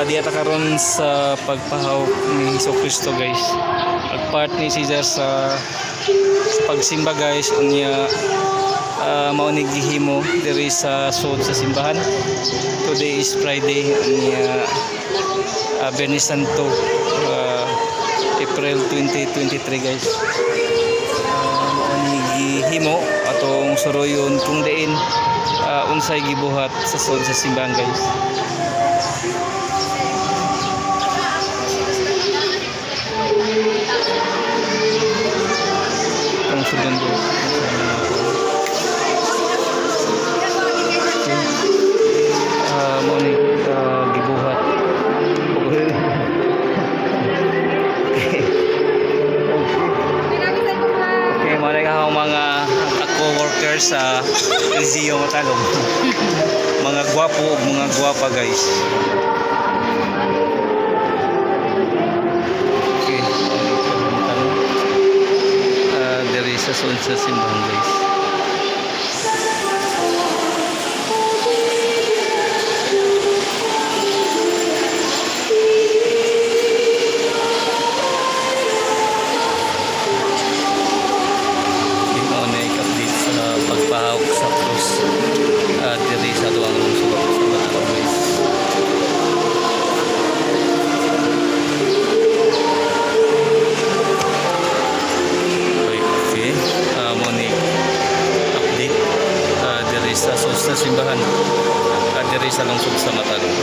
Diya ta karon sa pagpahawk ni Hesus Kristo, guys. Ag part ni Caesar sa pagsimba, guys, unya mao ni gihimo diri sa sud sa simbahan. Today is Friday, unya Biyernes Santo, April 2023, guys. Mao ni gihimo atong suroyon kung diin unsay gibuhat sa sud sa simbahan, guys. Itong sudon, guys. Okay. Mao ni gibuhat. Okay. Okay, mao na akong mga co-workers sa LGU Matalom. Mga gwapo ug mga gwapa, guys. Okay, Matalom. Diri sa sud sa simbahan, guys. Okay, mao na update sa pagpahawk sa krus diri sa atuang lungsod sa Matalom, guys. Okay. Mao ni update diri sa sud sa simbahan diri sa lungsod sa Matalom.